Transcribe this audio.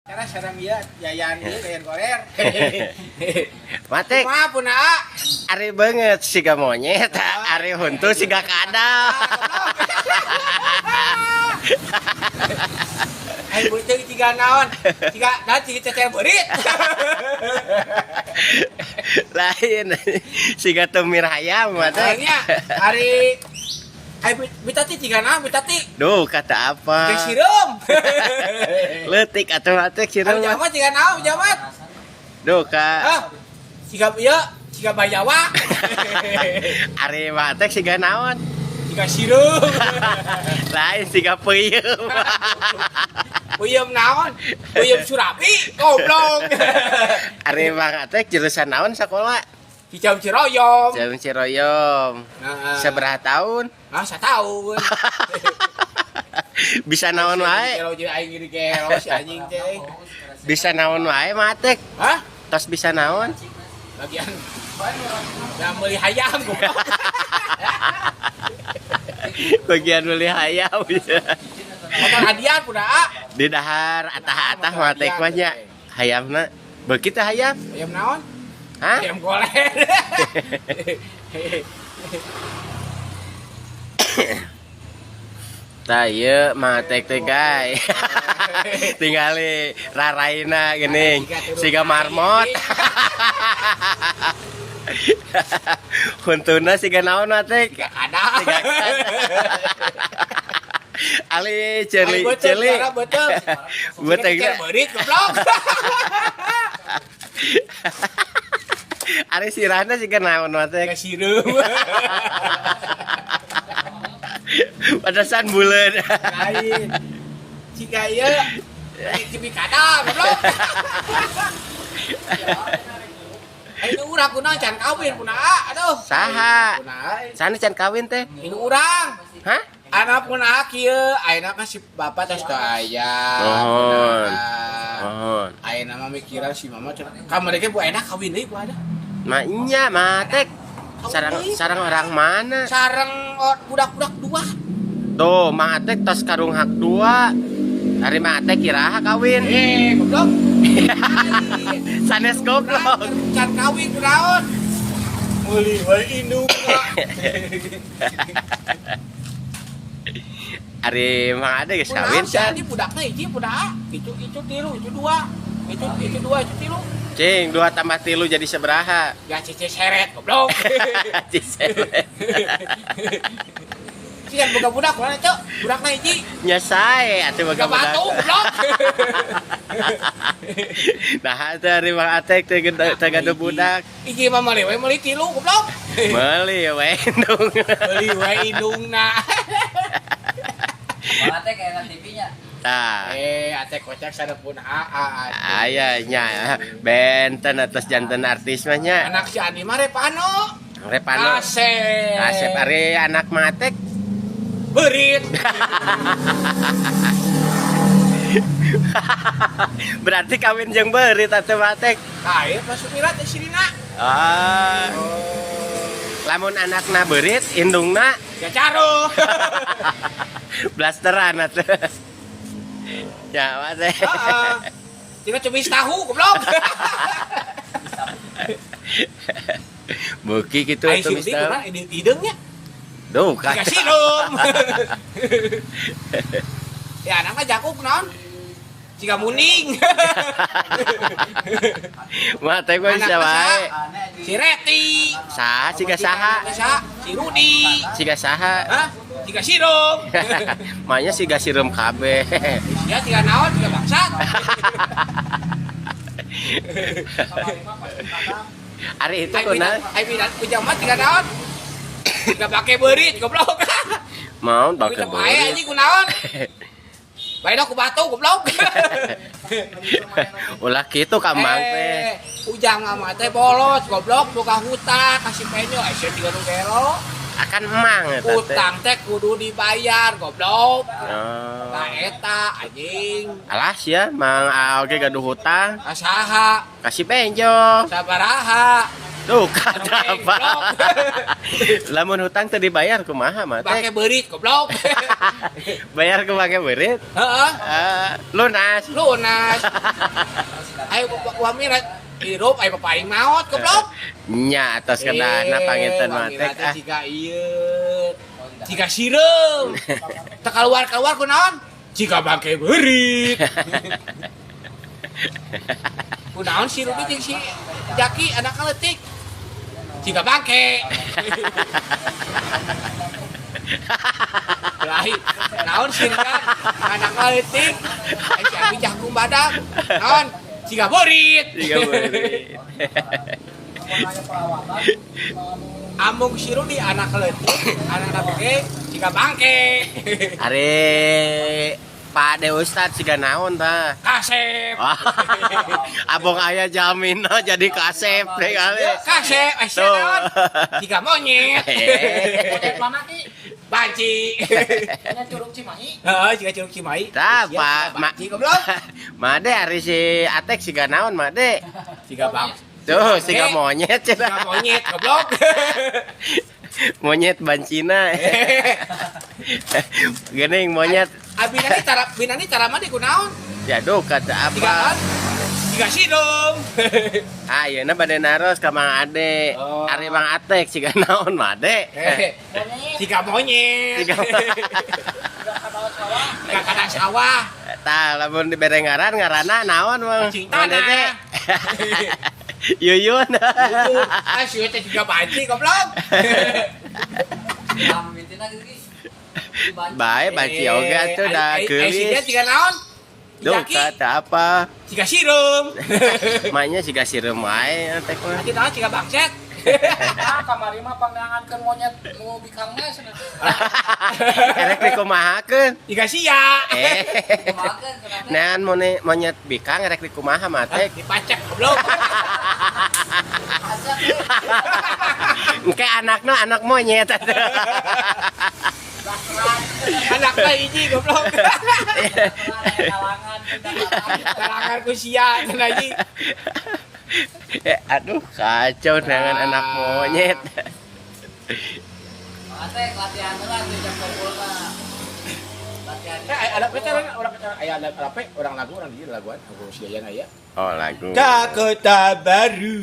Cara sarang ieu Yayan ieu Yayan Korer. Matek. Kumaha pun aa? Ari beungeut siga monyet, ari huntu siga kadal. Ai beuteung ciga naon? Ciga naon ciga cecel beurit. Lain siga tumir hayam matek. Nya ari ai bitati ciga naon bitati? Duh, kata apa? Ciga sireum. Leutik atuh matek sireum. Ari jamat ciga naon jamat? Duh, ka. Hah? Ciga ieu, ciga bayawa. Ari matek siga naon? Siga sireum. Lain siga peuyeum. Peuyeum naon? Peuyeum Surabi, goblok. Ari Mang Atek jurusan naon sakola? Cicam Ciroyom. Cicam Ciroyom. Heeh. Sabaraha tahun? Ah, satahun. Bisa naon wae? Gelo jeung aing gini gelo si anjing teh. Bisa naon wae Mang Atek? Hah? Tos bisa naon? Bagian yang meuli hayam goblok. Bagian beli hayam. Motor hadiah kuda. Di dahar atah-atah Mang Atek mah nya. Hayamna. Beuki teh hayam. Hayam naon? Hah? Hayam goler. Tah ieu Mang Atek teh guys. Tingali raraina geuning siga marmot. Huntuna siga naon Atek? Siga kadal. Siga kadal. Ali ceuli ceuli. Betul. Betul. Beurit goblok. Ari sirahna siga naon Atek? Siga sireum. Padasan buleun. Lain. Siga ieu cibi kadal goblok. Ini urang kunaon can kawin kunaon aduh. Saha? Kunaon? Sana can kawin teh? Ini urang. Hah? Anak kunaon kieu? Ayeuna kan si bapak tos teu aya. Mohon. Mohon. Ayeuna mah mikiran si mama cenah. Ka mereka bu enak kawin deui bu ada. Maknya matek. Sarang sarang orang mana? Sarang budak-budak dua. Tuh, Mang Atek tos karung hak dua. Ari Mang Atek kiraha kawin. Goblok. Sanes goblok. Can kawin kunaon? Meuli we indungna. Ari Mang Ade geus kawin Kunaon si can. Adi budakna hiji budak. Itu tilu, itu dua. Itu dua, itu tilu. Cing, 2 tambah 3 jadi sabaraha? Ya cici seret goblok. Ciseret. Si yang boga budak kunaon cuk? Budakna hiji. Nya sae atuh boga Boga budak. batu goblok. Nah, teh ari Mang Atek teh teh gaduh budak. Hiji mah meuli we meuli tilu goblok. Meuli we indung. Meuli we indungna. Mang Atek kayak TV-nya. Tah. Atek kocak sadepun aa. Aya nya benten atas janten artis mah nya. Anak si Andi mah Repano. Repano. Asep. Asep ari anak Mang Atek. Beurit. Berarti kawin jeung beurit atuh Mang Atek. Tah, ieu pas Sumira teh sirina. Ah. Lamun anakna beurit, indungna Ya caro. blasteran atuh. Ya, Mas. Heeh. Cina cubis tahu goblok. Beuki kitu Ai tumis si tahu. kunaon hideungnya? Duh, Siga sireum. Ya anakna jakuk naon? Siga muning. Mah teh gua bisa wae. Si Reti. Saha siga saha? Saha? Si Rudi. Siga saha? Hah? Siga sireum. Manya siga sireum kabeh. Ya siga naon siga bangsat. Ari itu kunaon? Ai bidan ujang mah siga naon? Siga bake beurit goblok. Maon bake Beurit. beurit. Anjing kunaon? Bae ku batu goblok. Ulah kitu ka Mang teh. Ujang mah teh bolos goblok boga hutang kasih penyo sia tiga nu gelo. Akan emang eta teh. Hutang teh kudu dibayar goblok. Oh. Tah eta anjing. Alah sia Mang Aoge gaduh hutang. Ka saha? Kasih benjo. Sabaraha? Tuh kata apa? Lamun hutang teu dibayar kumaha, Matek? Pakai beurit, goblok. Bayar ku make beurit? Heeh. Eh, lunas. Lunas. Ayo wamira hirup ayo bapak aing maot, goblok. Nya atos kedahna panginten, Matek, ah. Jika ieu. Jika sireum. Teu keluar-keluar kunaon? Jika bangke beurit. Kunaon si Rudi jeung si Jaki anak leutik? Jika bangke. Lain, naon sih kan anak leutik? Ai si Abi jahkung badak. Naon? Jika beurit. Jika beurit. Amung si Rudi anak leutik, anak bangke, jika bangke. Ari Pak De Ustad siga naon tah? Kasep. Abong aya jamina jadi kasep deh kali. Kasep, eh sia Tuh. naon? Jika monyet. Monyet mana, Ki? Banci. Nya Curug Cimahi. Heeh, jika Curug Cimahi. Tah, Sia, Pak, jika banci goblok. Made ari si Atek siga naon, Made? Jika bang. Tuh, siga monyet Jika cenah. monyet goblok. Monyet bancina. Geuning monyet. Abi nanti cara binani cara mandi kunaon? Jaduh kata Jika apa? kan? Jika sidung. Ah, ayeuna bade naros ka Mang Ade. Oh. Ari Mang Atek siga naon, Made? Monyet. Jika monyet. Jika Udah ka bawah sawah. Jika kana sawah. Tah, lamun dibere ngaran ngaranna naon, Mang? Kucing Mang tanah. Dede? Yuyun. Ah, si teh juga banci goblok. Nah, mimitina gitu, Ki. Dibanci. Bae banci oge atuh da Eh, si dia geulis. jika naon? Duh, Jaki, kata apa? jika sirum. Maknya siga sireum wae Atek mah. Nanti naon jika bangset. Ah, kamari mah pangneangankeun monyet nu bikangna cenah. Erek dikumahakeun? Jika sia. Eh. Kumahakeun cenah teh. Nean monyet bikang erek dikumaha, Matek? Dipacek goblok. Asa teh. Engke anakna anak monyet. Basran. Anakna hiji goblok. Basran kalangan pindah kalangan. Kalangan ku sia cenah hiji. Eh, aduh, kacau dengan anak monyet. Ate latihan heula tuh jam kumpul mah. Latihan. Eh, ada pete orang orang aya ada apa orang lagu orang di laguan aku si Yayan aya. Oh, lagu. Ke kota baru.